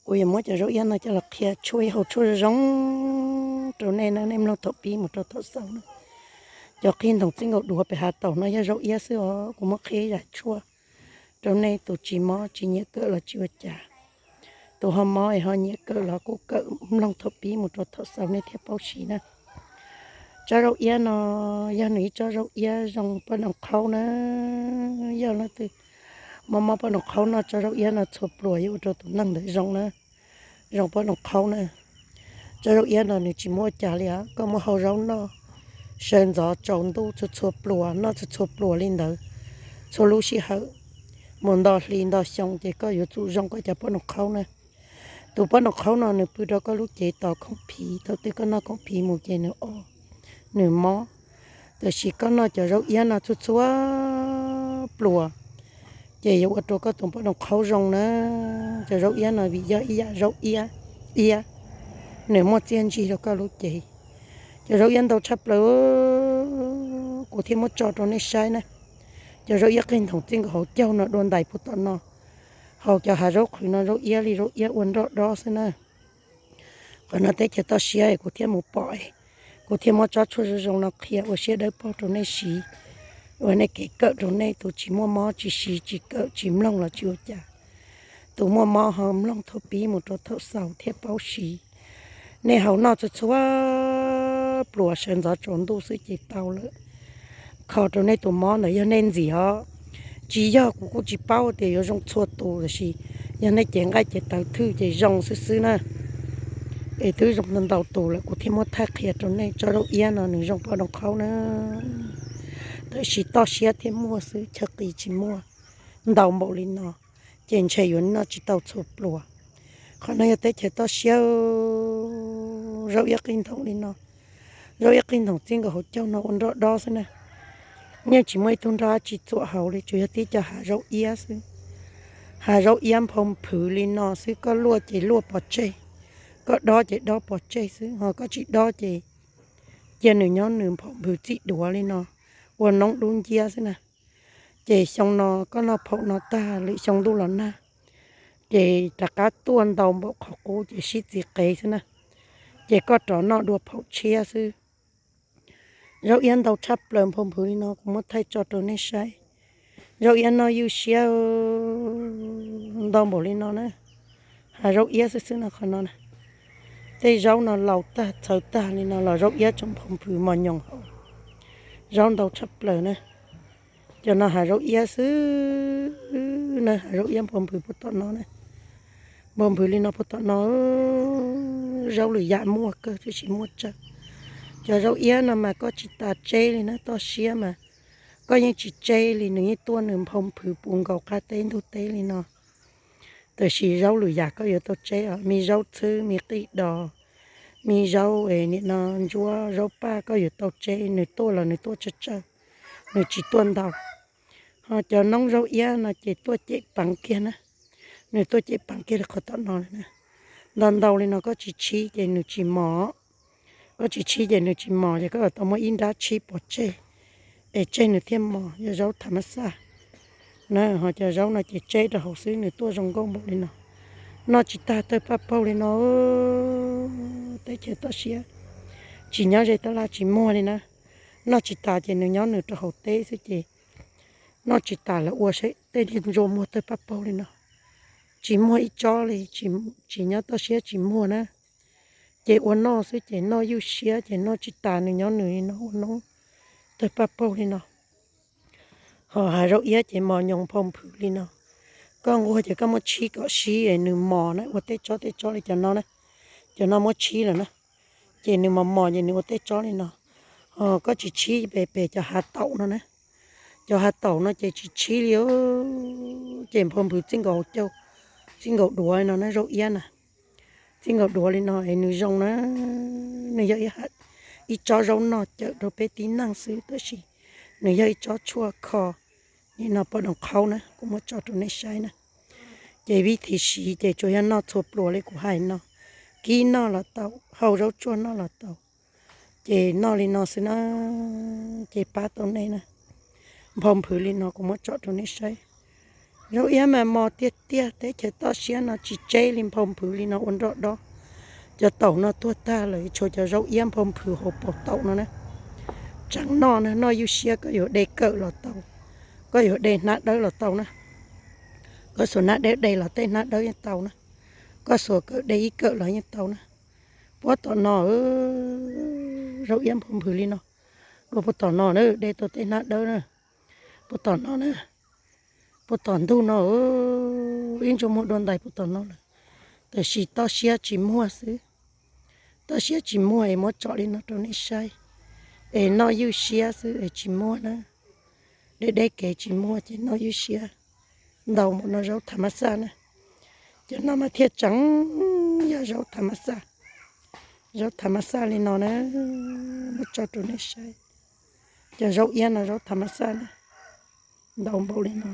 Kuv yuav muab cov zaub iab no coj los qhia tshuaj ib hau tshuaj zoo zoo rau nej na, nej mloog thaum pib mus rau thaum xaus na. Cov qig nthoom txij nkaus duav pem hav taum no yog zaub iab xwb os, kuv muab qhia ib zaj tshuaj rau nej. Tus tsis mob tsis nyiam kawm los tsis ua cas, tus ho mob es ho nyiam kawm los kuj kawm mloog thaum pib mus rau thaum xaus nej thiaj paub siv na. Tsob zaub iab no yog nws ib tsob zaub iab zoo poj noom qhaub na. Yog leej twg mob mob poj noom qhaub noj tsob zaub iab no txhua pluas yuav ua rau tus neeg ntawd zoo na, zoo poj noom qhaub na. Tsob zaub iab no nws tsis muaj ua cas li os, koj muab hau zaub noj, sawv ntxov tsaus ntuj txhua txhua pluas, noj txhua txhua pluas li ntawd, txhua lub sij hawm, mus nto hli nto xyoo ces koj yuav tsum zoo koj cov poj noom qhaub na. Tus poj noom qhaub no nws pw rau koj lub cev tos khoom phiv, thaum twg koj noj khoom phiv mus ces nws o, nws mob. Tiam sis koj noj cov zaub iab no txhua txhua pluas ces yuav ua rau koj tus poj noom qhaub zoo na. Cov zaub iab no vim yog ib yam zaub iab, iab, nws muaj txiaj ntsig rau koj lub cev. Cov zaub iab ntau tshaj plaws, kuv thiaj muab tso rau nej saib na. Cov zaub iab qig nthoom txij nkaus hauv caug no dua ntais puag tom no, hauv cov hav zaub qhwv no zaub iab li zaub iab ua nroj dob xwb na. Qhov no teb chaws toj siab kuv thiaj mus pom, kuv thiaj muab tsob tshuaj zoo zoo no qhia ua siab dawb paug rau nej siv, ua nej kev kawm rau nej. Tus tsis muaj mob tsis siv tsis kawm tsis mloog los tsis ua cas, tus muaj mob ho mloog thaum pib mus rau thaum xaus thiaj paub siv. Nej haus noj txhua txhua pluas sawv ntxov tsaus ntuj xwb ces tau lawm. Kho rau nej tus mob ntawd yog nej ntxim os. Tsis yog kuv kuj tsis paub tias yuav zoo txhua tus, tiam sis yog nej cev nqaij cev tawv thwj ces zoo xwb xwb na. Es twb zoo ntau tus lawm kuv thiaj muab thaij qhia rau nej. Tsob zaub iab no nws zoo poj noom qhaub na, tab sis toj siab thiaj muaj xwb, chaw qis tsis muaj ntau npaum li no, ces ntshe yuav noj tsis tau txhua pluas. Qhov no yog teb chaws toj siab, zaub iab qig nthoom li no, zaub iab qig nthoom txij nkaus hauv caug no ua nroj dob xwb na. Yeej tsis muaj ib tug nroj dab tsi txuam hauv li, tsuas yog tib co hav zaub iab xwb. Hav zaub iab nphau nphwv li no xwb, koj luaj ces luaj pov tseg, koj dob ces dob pov tseg xwb, ho koj tsis dob ces cia nws nyob nws nphau nphwv txij duav li no ua noob dub nciab xwb na. Ces xyoo no koj noj phaum no tag lwm xyoo ntuj los nag, ces rov qab tuaj ntau npaum qhov qub ces sib txiv qev xwb na. Ces koj rov noj dua phaum tshiab xwb. Zaub iab ntau tshaj plaws nphau nphwv li no kuv muab thaij tso rau nej saib. Zaub iab noj ywj siab ntau npaum li no na. Hav zaub iab xwb xwb no qhov no na. Tej zaub no laus tag txhawv tag li no los zaub iab tseem nphau nphwv mos nyoos hauv. Zaub ntau tshaj plaws na. Cov no hav zaub iab xwb na, hav zaub iab nphau nphwv puag tom no na. Nphau nphwv li no puag tom no, zaub lwm yam muaj kawg tab sis muaj tsawg. Cov zaub iab no mas koj tsis tas tseb li na, toj siab mas koj yeej tsis tseb li, nws yeej tuaj nws nphau nphwv puv nkaus qab teb ntug teb li no. Tab sis zaub lwm yam koj yuav tau tseb os, me zaub txhwb, me qij dos, me zaub nim no ntsuab, zaub paj koj yuav tau tseb, nws tuaj los nws tuaj tsawg tsawg, nws tsis tuaj ntau. Ho cov noob zaub iab no ces tuaj cem peev kiag na, nws tuaj cem peev kiag li qhov tom no lawm na. Ntau ntau li no koj tsis tshib ces nws tsis mos, koj tsis tshib ces nws tsis mos, ces koj yuav tau muab ib nrab tshib pov tseg, es tseg nws thiaj mos, yog zaub tham mab xaj na. Ho cov zaub no ces tseb rau hauv xwb, nws tuaj zoo nkauj npaum li no. Noj tsis tag tawg paj paug li no, teb chaws toj siab, tsis nyob ze tab laj tsis muag li na. Noj tsis tas ces nws nyob nws rau hauv teb xwb ces noj tsis tas lawv ua saib tej niag ntsuag muag tawg paj paug li no. Tsis muag ib tsob li, tsis nyob toj siab tsis muag na. Ces ua noj xwb ces noj ywj siab ces noj tsis tas, nws nyob nws li no ua noob tawg paj paug li no. Ho hav zaub iab ces mos nyoos nphau nphwv li no. Koj nquag ces koj muab tshib kom sib nws mos na, ua tej tsob tej tsob li cov no na. Cov no muab tshib lawm na, ces nws mos mos ces nws ua tej tsob li no. Ho koj tsis tshib pem pem cov hav taum no na. Cov hav taum no ces tsis tshib li, ces nphau nphwv txij nkaus hauv caug, txij nkaus duav no na, zaub iab na. Txij nkaus duav li no es nws zoo na, nws yog ib tsob zaub noj cawm rau peb tib neeg xwb, tab sis nws yog ib tsob tshuaj kho. Nim no poj noom qhaub na, kuv muab tso rau nej saib na. Ces vib thim siv ces tsuas yog noj txhua pluas li kuv hais no, kib noj los tau, hau zaub tsuag noj los tau. Ces noj li no xwb na, ces pab tau nej na. Nphau nphwv li no kuv muab tso rau nej saib. Zaub iab mas mos tiag tiag, teb chaws toj siab no tsis tseb li, nphau nphwv li no ua nroj dob. Cov taum no tuag tag lawm, tshuav cov zaub iab nphau nphwv hauv paus taum no na. Tseem noj na, noj ywj siab, koj yuav de kawm los tau, koj yuav de hnab dawb los tau na. Koj xuas hnab dawb de los tej hnab dawb yeej tau na, koj xuas kawm de ib kawm los yeej tau na. Puag tom no, zaub iab nphau nphwv li no, dua puag tom no na, de tau tej hnab dawb na. Puag tom no na, puag tom ntug no, ib ntsug muag dua ntais puag tom no lawm. Tab sis toj siab tsis muag xwb, toj siab tsis muag es muab tso li no rau nej saib. Es noj ywj siab xwb es tsis muag na, deb deb kev tsis muag ces noj ywj siab. Ntau npaum no zaub thav mab xaj na, cov no mas thiaj tseem yog zaub thav mab xaj. Zaub thav mab xaj li no na, muab tso rau nej saib. Cov zaub iab no zaub thav mab xaj na, ntau npaum li no.